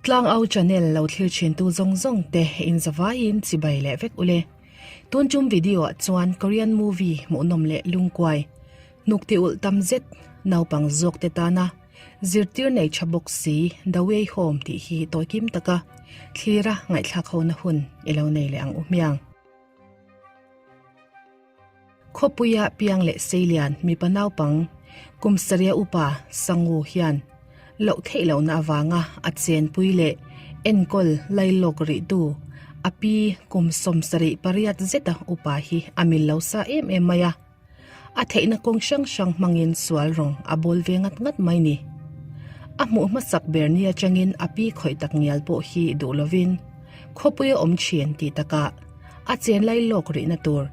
Tlangau channel lo thlir thintu zawng zawng te in zavaiin chibai leh vek ule. Tun tum video ah chuan Korean movie hmuhnawm leh lungkuai hnuk ti ulh tam zet naupang zawk te tana zirtir nei tha bawk si The Way Home tih hi tawikim taka thlira ngaihthlak hona hun i lo nei leh ang u hmiang. Khawpuia piang leh seilian mipa naupang kum sarih upa Sangu hian loh theih lohna avanga a chenpui leh enkawl lailawk rihtu a pi kum 78 zeta upa hi a mil lo sa em em mai a. A theihna kawng hrang hrang hmangin sual rawng a bawl ve ngat ngat mai ni. A hmuh hmasak ber ni atangin a pi khawih tak ngial pawh hi duh lovin khawpuia awm thin tih takah a chen lai lawk rihna tur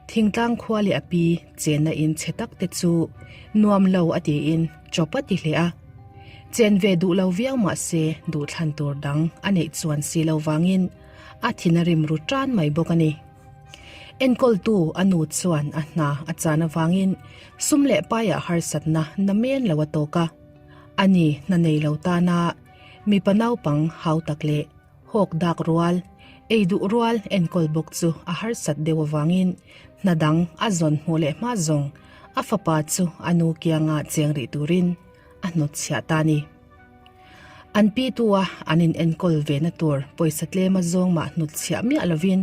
thingtlang khua leh a pi chenna in chhe tak te chu nuam lo a tiin chawp a ti hle a. Chen ve duh lo viau mah se duhthlan tur dang a neih chuan si lo vangin a thin a rim ru tan mai bawk a ni. Enkawltu a nu chuan a hna a chan avangin sum leh paiah harsatna na men lo a tawk a. Ani hna nei lo tana mipa naupang hau tak leh hawk dak rual, ei duh rual enkawl bawk chu a harsat deuh avangin hna dang a zawn hmuh leh hma zawng a fapa chu a nu kianga cheng rih turin a hnawtchhiah ta a ni. An pi tua an in enkawl ve na tur pawisa tlem a zawng mah hnut chhiah miah lovin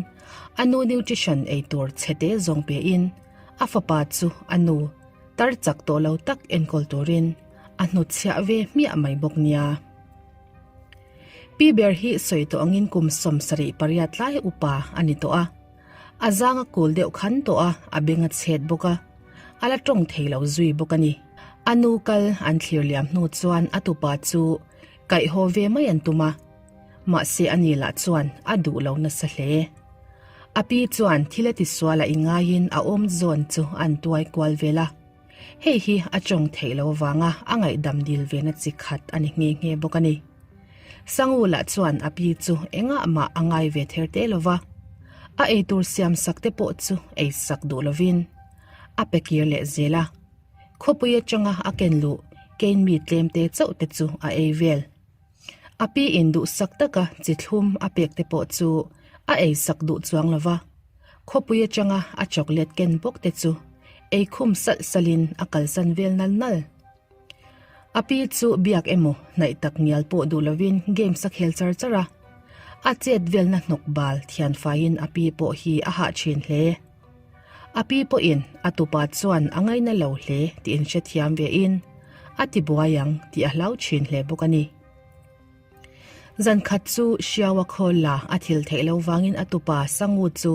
a nu nutrition ei tur chhete zawng pe in a fapa chu a nu tar chak tawh lo tak enkawl turin a hnut chhiah ve hmiah mai bawk nia. Pi ber hi sawi tawh angin kum 78 lai upa a ni tawh a, a zang a kul deuh khan tawh a, a beng a chhet bawk a, a la tawng thei lo zui bawk a ni. A nu kal an thlir liam hnu chuan a tupa chu kaihhaw ve mai an tum a, mahse a ni lah chuan a duh lo nasa hle. A pi chuan thil a tisual a ingaiin a awm zawn chu an tuai kual vel a, hei hi a tawng theih lo avanga a ngaihdam dil ve na chi khat a ni nghe nghe bawk a ni. Sangula chuan a pi chu engah mah a ngai ve ther teh lo va, a eitur siam sak te pawh chu ei sak duh lovin a pe kir leh zel a. Khawpui atanga a ken luh kein mi tlem te chauh te chu a ei vel. A pi in duhsak taka chi thlum a pek te pawh chu a ei sak duh chuang lo va, khawpui atanga a chocolate ken bawk te chu ei khum salh salhin a kalsan vel nal nal. A pi chu biak emaw hnaih tak ngial pawh duh lovin games a khel char char a, a chet velna hnawk bal thian faiin a pi pawh hi a hah thin hle. A pi pawhin a tupa chuan a ngaina lo hle tih in hrethiam ve in a ti buai ang tih a hlau thin hle bawk a ni. Zan khat chu Hriaua khawl la a thil theih lo vangin a tupa Sangu chu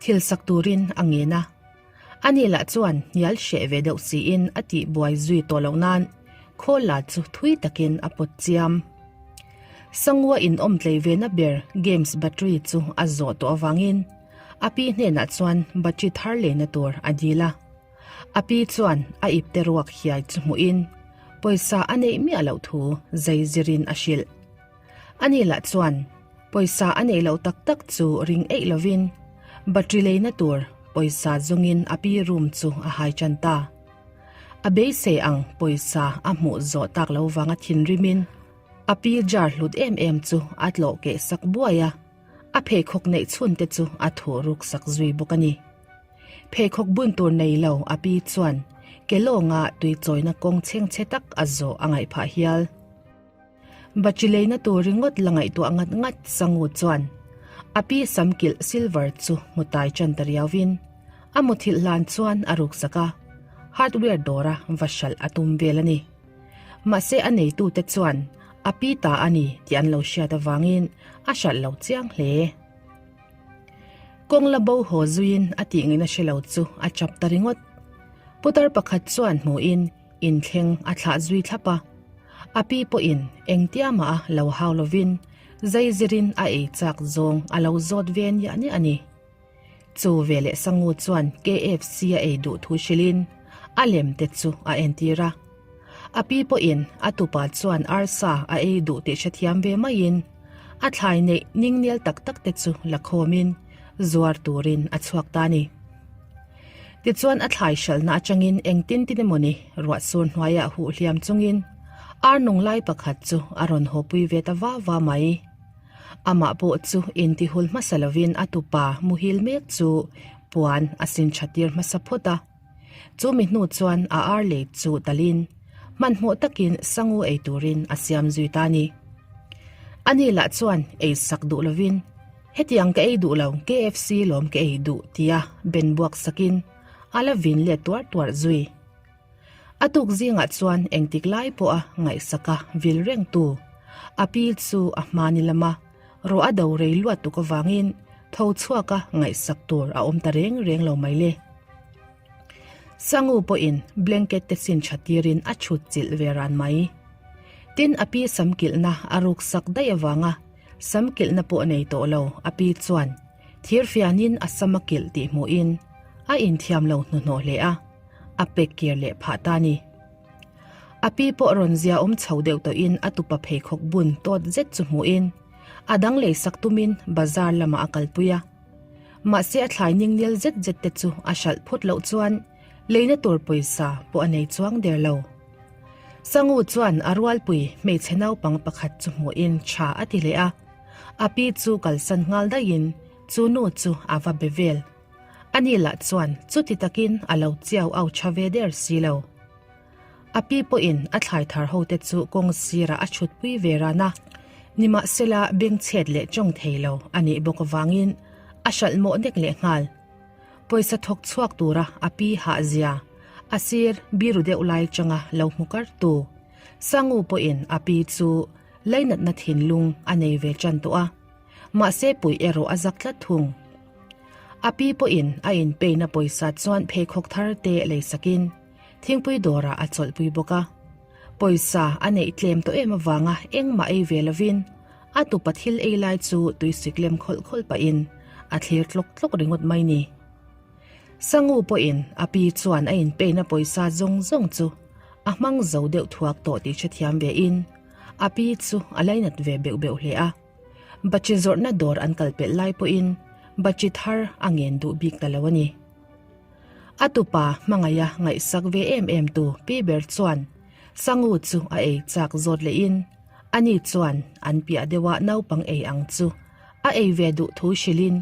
thil sak turin a ngen a. Ani lah chuan hnial hreh ve deuh siin a tih buai zui tawh loh nan khawl la chu thui takin a pawt chiam. Sangua in awm tlei ve na ber games battery chu a zawh tawh avangin A pi hnenah chuan battery thar lehna tur a dil a. A pi chuan a ipte ruak hiai chu hmuhin pawisa a neih miah loh thu zai zirin a hrilh. Ani lah chuan pawisa a neih loh tak tak chu ring eih lovin battery leina tur pawisa zawngin a pi room chu a hai tan ta. A beisei ang pawisa a hmuh zawh tak lo vanga thinrimin a pi jar hlut em em chu a tlawh keh sak buai a. A pheikhawk neih chhun te chu a thuh ruk sak zui bawk a ni. Pheikhawk bun tur nei lo a pi chuan ke lawnga tui chawina kawng chhengchhe tak a zawh a ngaih phah hial. Battery leina tur ringawt la ngaihtuah ngat ngat Sangu chuan a pi samkilh silver chu hmu tai tan ta riauvin a muthilh hlan chuan a ruk sak a, hardware dawra va hralh a tum vel a ni. Mahse a neitute chuan a pi ta a ni tih an lo hriat avangin a hralh lo chiang hle. Kawng la bo haw zuiin a tih ngaihna hre lo chu a chap ta ringawt. Putar pakhat chuan hmuhin inthleng a thlah zui thlap a. A pi pawhin engtia mah a lo hau lovin zai zirin a ei chak zawng a lo zawt ve niah niah a ni. Chu veleh Sangu chuan KFC a ei duh thu hrilhin a lem te chu a entir a. A pi pawhin a tupa chuan arsa a ei duh tih hrethiam ve maiin a thlai neih ningnel tak tak te chu la khawmin zuar turin a chhuak ta a ni. Tichuan a thlai hralhna atangin engtin tin emawni ruahsur hnuaiah huh hliam chungin. Ar nung lai pakhat chu a rawn hawpui ve ta va va mai. Amah pawh chu intihul hmasa lovin a tupa muhil mek chu puan a sin tha tir hmasa phawt a. Chu mi hnu chuan a ar lei chu talin hmanhmawh takin sangu ei turin a siam zui ta a ni. Ani lah chuan ei sak duh lovin, Hetiang ka ei duh lo, KFC lawm ka ei duh tia ben buak sakin a la vin let tuar tuar zui. A tuk zingah chuan engtik lai pawha ngaihsaka vil rengtu a pi chu a hmani lama rawh a do rei luat tuk avangin tho chhuaka ngaihsak tur a awm ta reng reng lo mai le. Sangu pawhin blanket te sin tha tirin a chhut chilh ve ran mai. Tin a pi sam kilhna a ruksak daih avanga sam kilhna pawh nei tawh lo a pi chuan thirfianin a sam a kilh tih hmuhin a inthiam lo hnuhnawh hle a. a pek kir leh phah ta ni. A pi pawh rawn zia awm chho deuh tawhin a tupa pheikhawk bun tawt zet chu hmuhin a dang lei sak tumin bazar lamah a kalpui a. Mahse a thlai ning nil zet zet te chu a hralh phut loh chuan leina tur pawisa pawh a nei chuang der lo. Sangu chuan a rualpui hmeichhe naupang pakhat chu hmuhin tha a ti leh a, a pi chu kalsan nghal daihin chu nu chu a va be vel. Ani lah chuan chuti takin a lo chiau au tha ve der si lo. A pi pawhin a thlai thar ho te chu kawng sirah a chhutpui ve ran a, nimahsela bengchhet leh tawng thei lo a nih bawk avangin a hralh mawh nek leh nghal. Pawisa thawk chhuak tura a pi hah zia a sir biru deuh lai changa lo hmu kar tu Sangu pawhin a pi chu lainatna thinlung a nei ve tan tawh a, mahse puih erawh a zak tlat thung. A pi pawhin a inpeina pawisa chuan pheikhawk thar te lei sakin thingpui dawrah a chawlhpui bawk a. Pawisa a neih tlem tawh em avanga engmah ei ve lovin a tupa thil ei lai chu tuisik lem khawlh khawlh pahin a thlir tlawk tlawk ringawt mai ni. Sangu pawhin a pi chuan a inpeina pawisa zawng zawng chu a hmang zo deuh thuak tawh tih hrethiam vein a pi chu a lainat ve beuh beuh hle a. Bachi zawrhna dawr an kal pelh lai pawhin Bachi thar a ngen duh bik ta lo a ni. A tupa hmangaia ngaihsak ve em em tu pi ber chuan Sangu chu a ei chak zawt lehin ani chuan an piah deuha naupang ei ang chu a ei ve duh thu hrilhin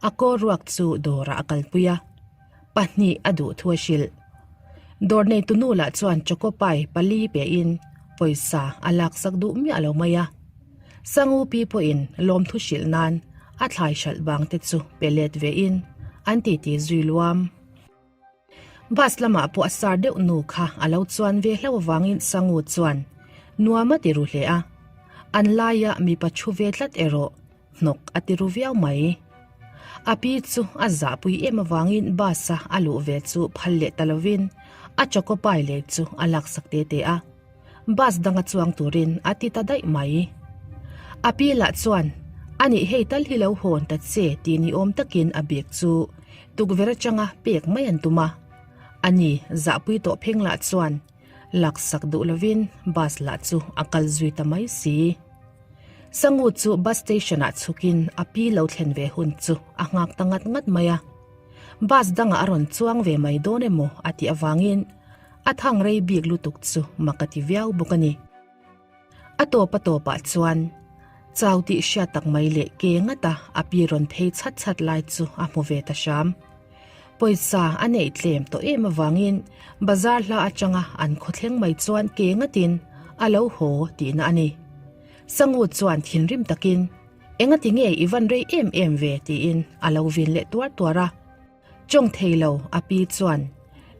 a kaw ruak chu dawrah a kalpui a, 2 a duh thu a hrilh. Dawr neitu nu lah chuan choco pie pali pein pawisa a laksak duh miah lo mai a. Sangu pi pawhin lawmthu hrilh nan a thlai hralh bang te chu pe let vein an titi zui luam. Bus lamah pawh a sar deuh nu kha a lo chuan ve hlauh avangin Sangu chuan nuam a ti ru hle a. An laia mipa thu ve tlat erawh hnawk a ti ru viau mai. A pi chu a zahpui em avangin bus a a luh ve chu phal leh ta lovin a choco pie lei chu a laksak te te a. Bus danga chuang turin a ti ta daih mai. A pi lah chuan, Anih hei tal hi lo hawn ta che tih ni awm takin a bag chu tukverh atanga pek mai an tum a. Ani zahpui tawh pheng lah chuan laksak duh lovin bus lah chu a kal zui ta mai si. Sangu chu bus station ah chhukin a pi lo thlen ve hun chu a nghak ta ngat ngat mai a. Bus dangah a rawn chuang ve mai dawn emaw a tih avangin A thang rei bik lutuk chu mak a ti viau bawk a ni. A tawp a tawpah chuan chau tih hriat tak mai leh ke ngata a pi rawn phei chhat chhat lai chu a hmu ve ta hram. Pawisa a neih tlem tawh em avangin bazar hla atanga an khawthleng mai chuan ke ngatin a lo haw tihna a ni. Sangu chuan thinrim takin, Engati nge i van rei em em ve? tiin a lo vin leh tuar tuar a. Chawng thei lo a pi chuan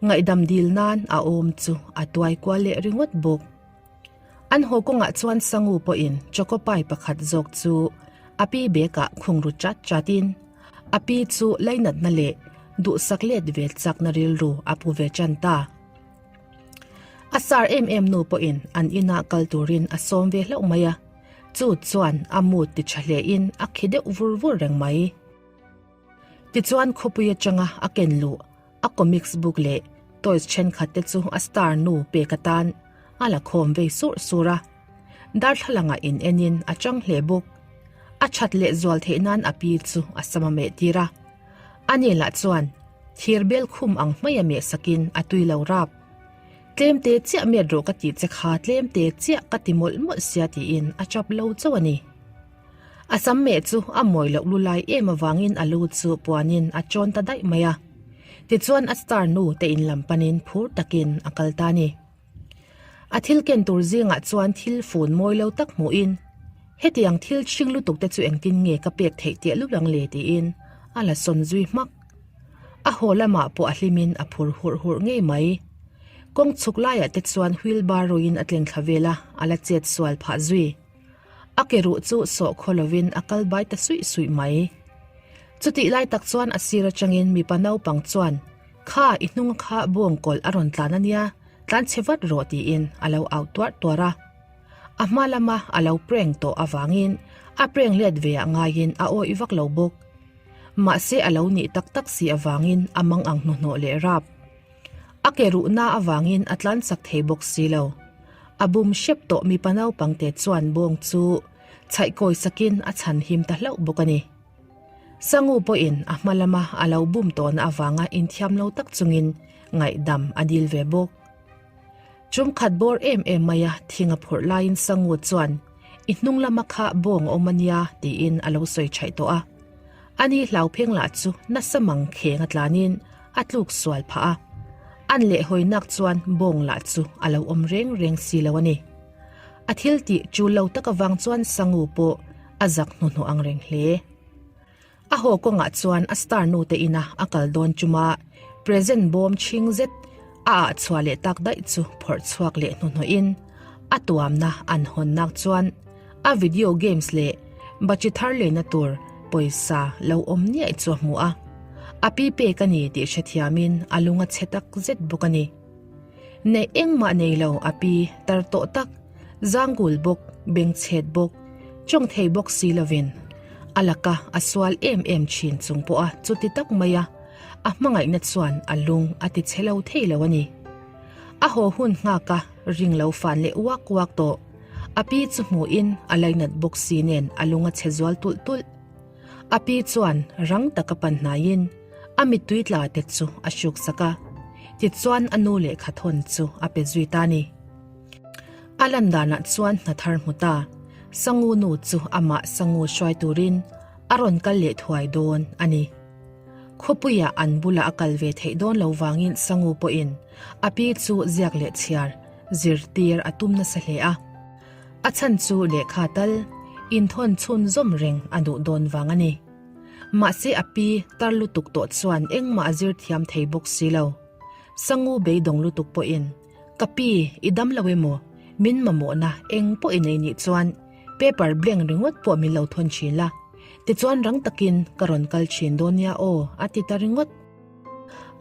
ngaihdam dil nan a awm chu a tuai kual leh ringawt bawk. An haw kawngah chuan Sangu pawhin choco pie pakhat zawk chu a pi bag ah khung ru chat chat in a pi chu lainatna leh duhsak let ve chakna rilru a pu ve tan ta. A sar em em nu pawhin an inah kal turin a sawm ve hlauh mai a, chu chuan a mood ti tha hle in a khi deuh vur vur reng mai. Tichuan khawpui atanga a ken luh a comics book leh toys thenkhat te chu a star nu pek atan a la khawm vei surh surh a. Darthlalangah in enin a chang hle bawk. A that leh zual theih nan a pi chu a sam a meh tir a. Ani lah chuan thir bel khum ang hmaia meh sakin a tui lo rap. Tlemte chiah miat rawh ka tih che kha tlemte chiah ka ti mawlh mawlh sia tiin a chap lo chauh a ni. A sam meh chu a mawi loh lu lai em avangin a lu chu puanin a chawn ta daih mai a. Tichuan a star nu te in lam panin phur takin a kal ta a ni. A thil ken tur zingah chuan thil fun mawi lo tak hmuhin hetiang thil chhing lutuk te chu engtin nge ka pek theih teh lul ang le tiin a la sawn zui hmak. A haw lamah pawh a hlimin a phur hurh hurh ngei mai. Kawng chhuk laiah te chuan wheelbarrow in a tleng thla vel a, a la chet sual phah zui. A ke ruh chu sawh khaw lovin a kal bai ta suih suih mai. Chutih lai tak chuan a sir atangin mipa naupang chuan, Kha, i hnunga kha bawng kawlh a rawn tlan a nia, tlan chhe vat rawh tiin a lo au tuarh tuarh a. A hma lama a lo prank tawh avangin a prank let ve ah ngaiin a awih vak lo bawk. Mahse a lo nih tak tak si avangin a mang ang hnuhnawh leh rap. A ke ruhna avangin a tlan chak thei bawk si lo. A bum hrep tawh mipa naupangte chuan bawng chu chhaih kawi sakin a chhan him ta hlauh bawk a ni. Sangu pawhin a hma lama a lo bum tawhna avanga inthiam lo tak chungin ngaihdam a dil ve bawk. Tum khat bawr em em mai a thing a phurh laiin Sangu chuan, I hnung lama kha bawng a awm a nia, tiin a lo sawi thaih tawh a. Ani hlaupheng lah chu nasa mang kheng a tlanin a tluk sual phah a. An leh hawi nak chuan bawng lah chu a lo awm reng reng si lo a ni. A thil tih chu lo tak avang chuan Sangu pawh a zak hnuhnawh ang reng hle. A haw kawngah chuan a star nu te ina a kal dawn chuma present bawm chhing zet a ah chhuah leh tak daih chu phawrh chhuak leh hnuhnawhin a tuamna an hawn nak chuan a video games leh bachi thar leina tur pawisa lo awm niaih chu a hmu a. A pi pek a ni tih hrethiamin a lung a chhe tak zet bawk a ni. Neih engmah nei lo a pi tar tawh tak, zangul bawk, bengchhet bawk, tawng thei bawk si lovin a laka a sual em em thin chung pawha chuti tak maia a hmangaihna chuan a lung a ti chhe lo thei lo a ni. A haw hun nghak a ring lo fan leh uak uak tawh. A pi chu hmuhin a lainat bawk si nen a lung a chhe zual tulh tulh. A pi chuan rang taka pan hnaiin a mittui tla te chu a hruk sak a, tichuan a nu lehkha thawn chu a pe zui ta a ni. A lan danah chuan hna thar hmu ta, Sangu nu chu amah Sangu hruai turin a rawn kal leh thuai dawn a ni. Khawpuiah an bulah a kal ve theih dawn lo vangin Sangu pawhin a pi chu ziak leh chhiar zirtir a tum nasa hle a. A chhan chu lehkha tal inthawn chhun zawm reng a duh dawn vang a ni. Mahse a pi tar lutuk tawh chuan engmah a zir thiam thei bawk si lo. Sangu beidawng lutuk pawhin, Ka pi, i dam lo emaw? Min mamawhna eng pawh i nei nih chuan paper blank ringawt pawh min lo thawn thin la, tichuan rang takin ka rawn kal thin dawn nia aw, a ti ta ringawt.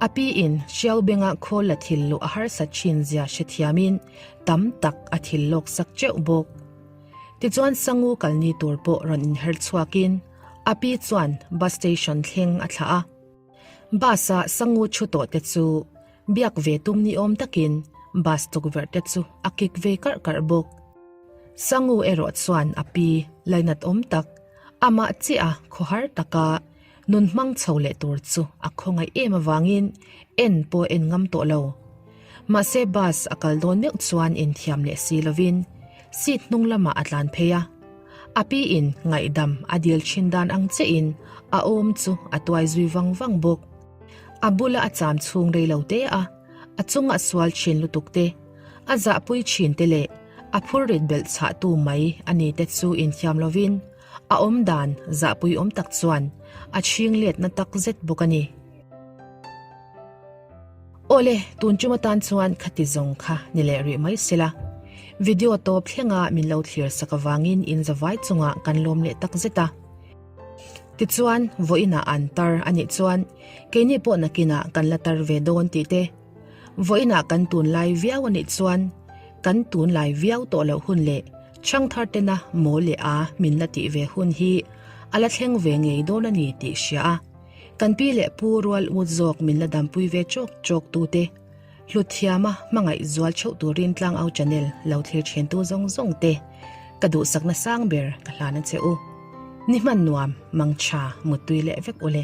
A pi in hriau benga khawl la thil luh a harsat thin zia hrethiamin tam tak a thil lawk sak teuh bawk. Tichuan Sangu kalni tur pawh rawn inher chhuakin a pi chuan bus station thleng a thlah a. Bus a Sangu thu tawh te chu biak ve tum ni awm takin bus tukverh te chu a kik ve karh karh bawk. Sangu erawh chuan a pi lainat awm tak amah chiah a khawhar taka Nun hmang chho leh tur chu a khawngaih em avangin en pawh en ngam tawh lo. Mahse bus a kal dawn meuh chuan inthiam leh si lovin seat hnung lamah a tlan phei a. A pi in ngaihdam a dil thin dan ang chiahin a awm chu a tuai zui vang vang bawk. A bula a cham chhung rei lo te a, a chunga sual thin lutuk te, a zahpui thin te leh a phurrit belh chhah tu mai a ni te chu inthiam lovin A awm dan zahpui awm tak chuan a chhing letna tak zet bawk a ni. Awle, tun tum atan chuan khati zawng kha ni leh rih mai sela. Video tawp thlenga min lo thlir sak avangin in zavai chungah kan lawm leh tak zet a. Tichuan, vawiinah an tar a nih chuan keini pawh nakinah kan la tar ve dawn tih te, Vawiinah kan tunlai viau a nih chuan kan tunlai viau tawh loh hun leh chhangthar tena maw leh a min la tih ve hun hi a la thleng ve ngei dawn a ni tih hria a, kan pi leh pu rual ut zawk min la dampui ve chawk chawk tute hlut thiama hmangaih zual theuh turin Tlangau Channel lo thlir thentu zawng zawng te ka duhsakna sang ber ka hlan a che u. Ni hman nuam, mangtha, muttui leh vek ule.